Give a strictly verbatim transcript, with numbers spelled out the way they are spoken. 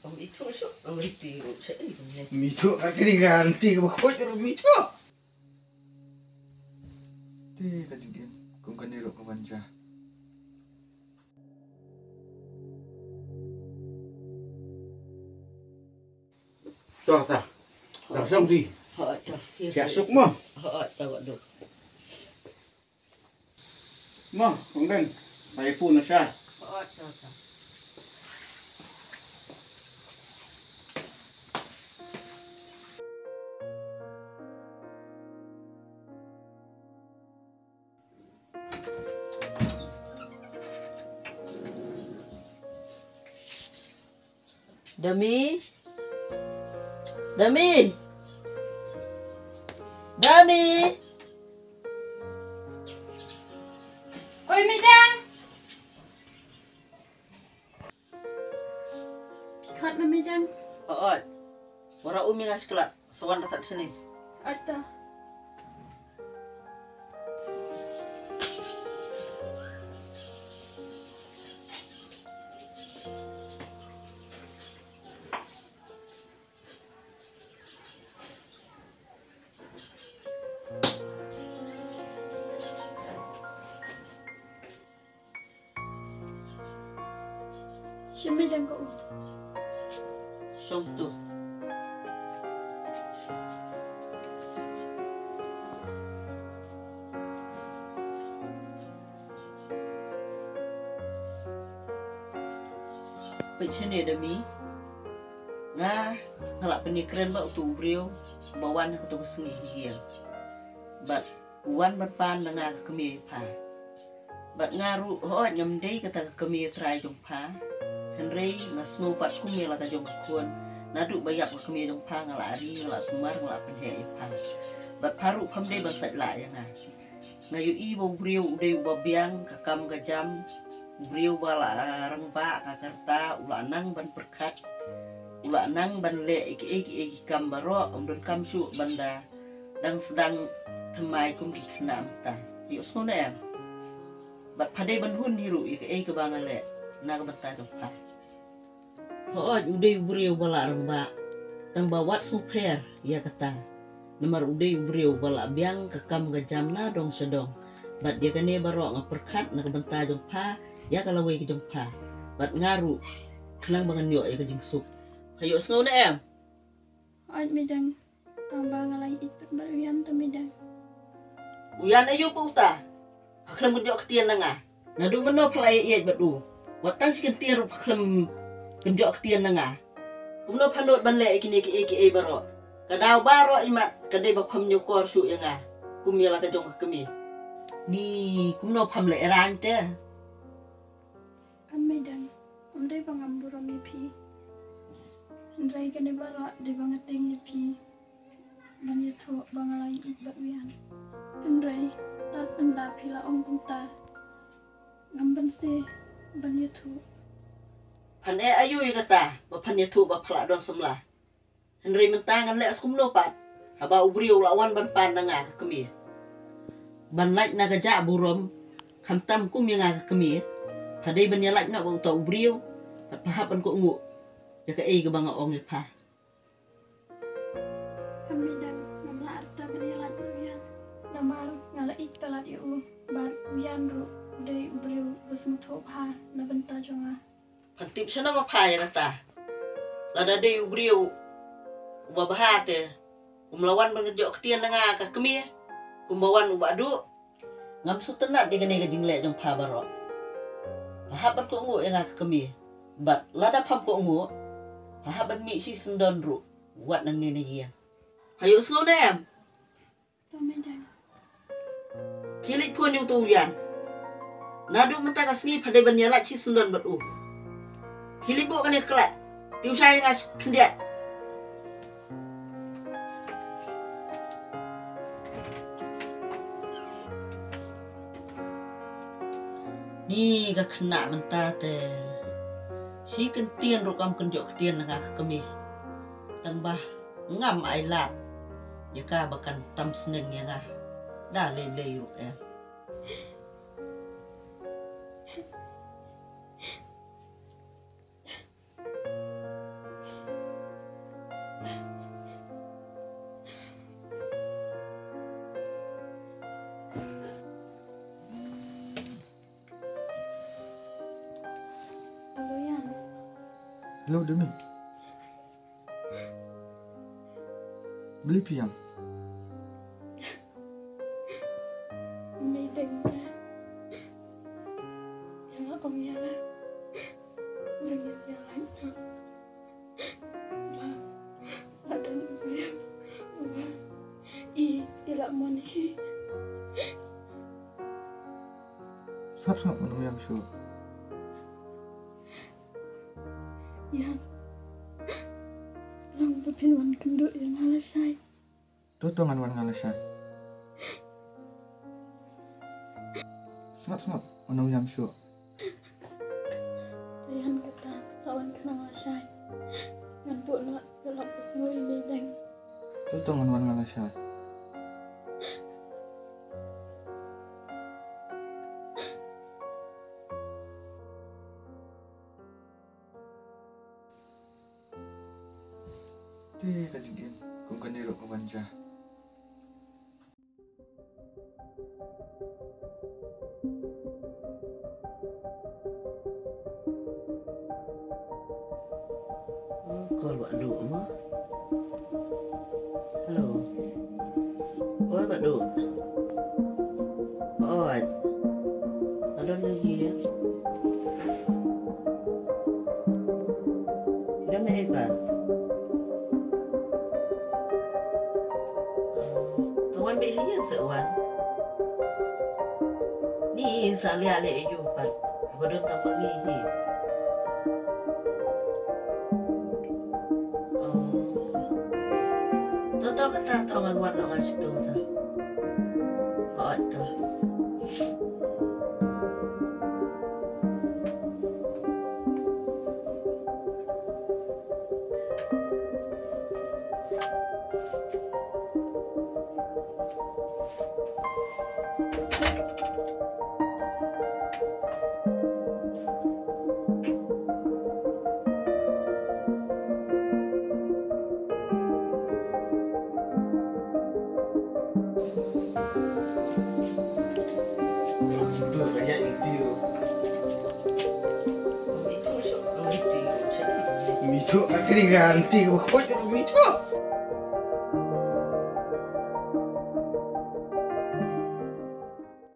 Ym ithuh shuh ka lynti ruh sha i kumne. Ym ithuh ka kane ka lynti kaba khuid ruh ym ithuh. Te ka jingim kum kane ruh ka wan ja. To ta. Ta shong di. Ho, to. Siah suk mo. Ho, to, to. Mo, kong den. Ai pu na sha. Ho, to, to. Dami. Dami. Dami. Oi, midang. Phi khot na midang. Oi. Wara um ïa nga sha klat. Sa wan da tat shane. Ata. Shim midang ka u. Shong tu. Peit shane Dami. Nga, nga la pyni kren ba uto u briew ba wan ha kato ka sngi hi ïa. Bad u wan ban pan na nga ka kmie pha. Bad nga ruh hooid ngam dei kata ka kmie trai jong pha. Hynrei nga sngew pat kum ïa la ka jong ka khun. Naduh ba ïap ka kmie jong pha nga la ri, nga la sumar, nga la pynheh ïa pha. Bad pha ruh pham dei ban sait lah ïa nga. Nga ïohi ba u briew u dei uba biang ka kam ka jam. U briew ba la rangbah ka karta, u la nang ban pyrkhat. U la nang ban leh ïa kiei kiei ki kam baroh, um donkam shuh ban da dang sdang thymmai kum ki khynnah mynta. Ïohsngew ne em? Bad pha dei ban hun hi ruh ïa kaei kaba nga leh na ka bynta jong pha. Hooid u dei u briew ba la rangbah. Tang ba wat sngewpher ïa kata. Namar u dei u briew ba la biang ka kam ka jam na dong sha dong. Bad ïa kane baroh nga pyrkhat na ka bynta jong pha, ïa ka lawei ka jong pha. Bad nga ruh khnang ba ngan ïoh ïa ka jingsuk. Pha ïohsngew ne em? Hooid midang. Tang ba nga la ïeit pat bad u Ïan te midang. U Ïan aïu pat uta? Pha khlem kynjoh ktien na nga. Naduh mynno pha la ïeit bad u? Wat tang shi kyntien ruh pha khlem kynjoh ktien na nga. Kumno pha nud ban leh ïa kine kiei kiei baroh? Ka daw baroh imat ka dei ba pham ñiewkor shuh ïa nga kum ïa la ka jong ka kmie. Ni kumno pham leh rang te? Em midang, ym dei ba ngam burom ïa phi. Hynrei kane baroh dei ba nga tieng ïa phi. Ban ïathuh ba nga la ïeit bad u Ïan. Hynrei tad ynda phi la ong kumta, ngam banse ban ïathuh. Phan eh aïu ïa kata ba phan ïathuh ba pha la don samla? Hynrei mynta ngan leh kumno pat haba u briew u la wan ban pan na nga ka kmie? Ban lait na ka jah burom, khamtam kum ïa nga ka kmie. Pha dei ban ïalait noh bad uta u briew bad pha hap ban kohnguh ïa kaei kaba nga ong ïa pha. Em midang, ngam lah arta ban ïalait bad u Ïan. Namar nga la ïeit palat ïa u bad u Ïan ruh u dei u briew ba sngewthuh bha na bynta jong nga. Phan tip shano ma pha ïa kata? Lada dei u briew uba bha te um la wan ban kynjoh ktien na nga ka kmie kumba wan u Bah Duh. Ngam sngewtynnat ïa kane ka jingleh jong pha baroh. Pha hap ban kohnguh ïa nga ka kmie. Bad lada pham kohnguh, pha hap ban mih shisyndon ruh wat nangne na ïing. Pha ïohsngew ne em? To midang. Khie leit phone ïa uto u Ïan. Naduh mynta ka sngi pha dei ban ïalait shisyndon bad u. Khie leit buh kane ka klat. Tip shai ïa nga khyndiat. Ni ka khynnah mynta te shi kyntien ruh kam kynjoh ktien na nga ka kmie. Tang ba ngam ai lad ïa ka ba kan tam sneng ïa nga da lei lei ruh em. Hello, Demi. Balei phi ïam? Meideng ka. Ïa nga ong ïa nga. Ba ngin ïa lait noh. Ba la don u briew uba i, i la mon hi. Sngap sngap, ngam ïam shuh. Ïa. Long ba phin wan kynduh ïa nga lashai. To to ngan wan nga lashai. Sngap sngap, ngam ïam shuh. Te ïa kata sa wan khnang lashai. Ngan buh noh ïa la ka sngew i meideng. To to ngan wan nga lashai. Te ka jingim kum kane ruh ka ban jia. Call Bah Duh mo. Hello. Oi Bah Duh. Oi. Nga don ïa ki ïa. Don ïa i Bah. To wan beit hi ïa seh wan. Ni sa lia leh ïa u pat. Ba don tang ma ngi hi. Oh. To to kata to ngan wan noh ngan shu to ta. Hooid to. Mitho, ka kri ganti ko khoj mitho.